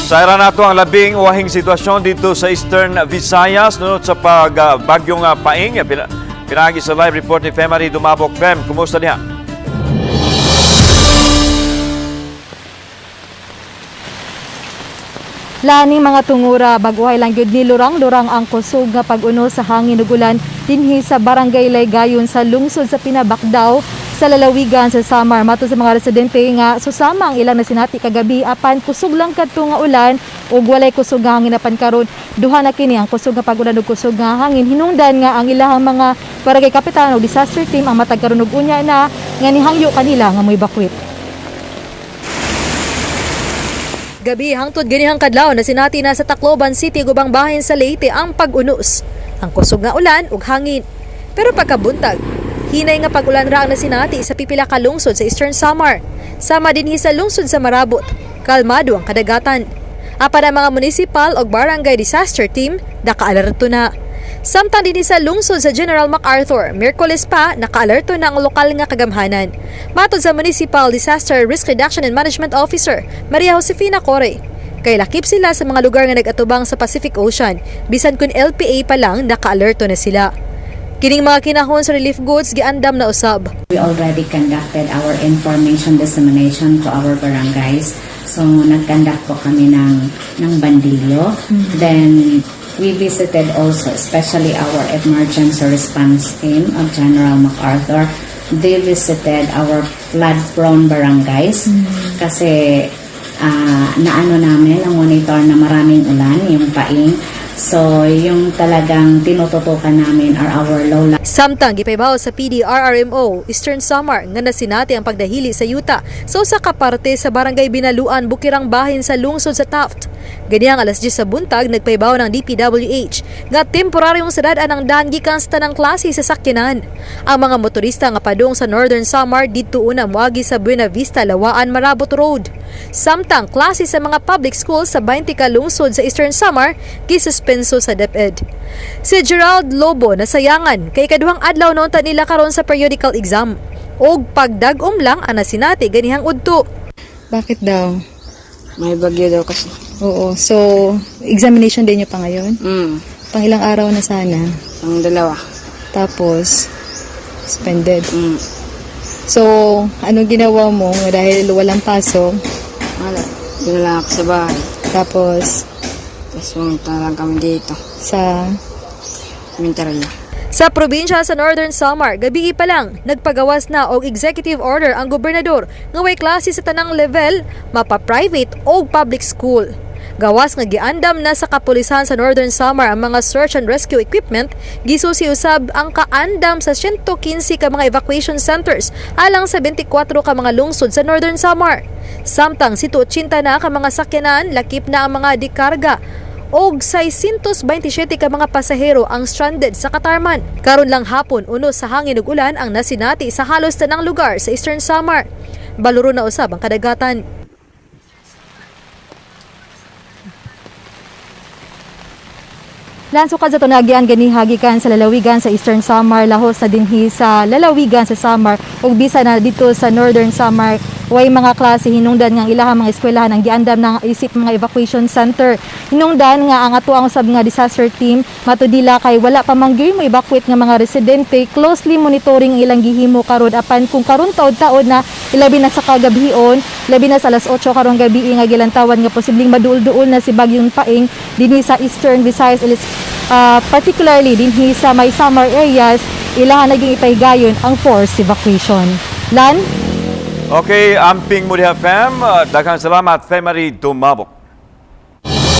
Sayran nato ang labing wahing sitwasyon dito sa Eastern Visayas nunot sa pagbagyong Paing. Pinaagi sa live report ni Femary Dumabok. Fem, kumusta diha? Laning mga tungura, baguhay lang gyud ni lurang-lurang ang kusog nga pag-uno sa hangin ug ulan dinhi sa Barangay Laygayon sa lungsod sa Pinabakdaw sa lalawigan sa Samar. Matod sa mga residente nga susama ang ilang nasinati kagabi, apan kusog lang kadto nga ulan ug walay kusog nga hangin apan karon duha na kini ang kusog nga pag-ulan ug kusog nga hangin. Hinungdan nga ang ilahang mga barangay kapitan ug disaster team ang matag karon ug unya na nga nihangyo kanila nga moevacuate. Gabi hangtod ganihang kadlaw na sinati na sa Tacloban City gubang bahin sa Leyte ang pag-unos, ang kusog nga ulan ug hangin. Pero pagkabuntag, hinay nga pag-ulan ra ang nasinati sa pipila ka lungsod sa Eastern Samar. Sama dinhi sa lungsod sa Marabot, kalmado ang kadagatan. Apan ang mga municipal ug barangay disaster team nakaalerto na. Samtang dinhi sa lungsod sa General MacArthur, Miyerkules pa nakaalerto na ang lokal nga kagamhanan. Matod sa Municipal Disaster Risk Reduction and Management Officer, Maria Josefina Corre, kay lakip sila sa mga lugar nga nag-atubang sa Pacific Ocean, bisan kun LPA pa lang nakaalerto na sila. Kining mga kinahon sa relief goods giandam na usab. We already conducted our information dissemination to our barangays. So, nag-conduct po kami ng bandilyo. Then, we visited also, especially our emergency response team of General MacArthur. They visited our flood-prone barangays kasi naano namin, na-monitor na maraming ulan, yung Paing. So, yung talagang tinututukan namin are our low Samtang gipaybaw sa PDRRMO Eastern Samar nga nasinati ang pagdahili sa yuta sa usa ka parte sa Barangay Binaluan, Bukirang Bahin sa lungsod sa Taft. Ganihang alas 10 sa buntag, nagpaybaw ng DPWH nga temporaryong sarad-an ang daan gikan sa tanang klase sa sakyanan. Ang mga motorista nga padung sa Northern Samar didto una moagi sa Buena Vista, Lawaan, Marabot Road. Samtang klase sa mga public schools sa 20 ka lungsod sa Eastern Samar gisuspenso sa DepEd. Si Gerald Lobo nasayangan kay kaduhang adlaw naunta nila karon sa periodical exam. Og pagdag-om lang ang nasinati ganihang udto. Bakit daw? May bagyo daw kasi. Oo. So, examination day niyo pa ngayon? Mm. Pang ilang araw na sana. Ang dalawa. Tapos, suspended. So, anong ginawa mo dahil walang pasok? Wala. Doon lang ako sa bahay. Tapos, Tapos pumunta lang kami dito. Sa Mintarilla. Sa probinsya sa Northern Samar, gabi pa lang, nagpagawas na og executive order ang gobernador nga way klase sa tanang level, mapa-private o public school. Gawas nga giandam na sa kapulisan sa Northern Samar ang mga search and rescue equipment, gisusi usab ang kaandam sa 115 ka mga evacuation centers alang sa 24 ka mga lungsod sa Northern Samar. Samtang 180 na ka mga sakyanan, lakip na ang mga dikarga og 627 ka mga pasahero ang stranded sa Katarman. Karon lang hapon, uno sa hangin ug ulan ang nasinati sa halos tanang lugar sa Eastern Samar. Baluro na usab ang kadagatan. Lansukad sa tunagian ganiha gikan sa lalawigan sa Eastern Samar, lahos na dinhi sa lalawigan sa Samar ug bisa na dito sa Northern Samar way mga klase, hinungdan nga ang ilahang mga eskwelahan ang giandam na isip mga evacuation center. Hinungdan nga ang ato ang usab nga disaster team, matudila kay wala pa man gyud mo evacuate nga mga residente, closely monitoring ang ilang gihimo karon. Apan kung karon taod-taod na, ilabi na sa kagabhion, labi na sa alas 8 karong gabi nga gilantawan nga posibleng maduol-duol na si Bagyong Paing dinhi sa Eastern Visayas, particularly dinhi sa may Samar areas, ilahan naging ipahigayon ang forced evacuation. Lan? Okay, amping mo diha, Fem. Daghang salamat, Femary Dumabok.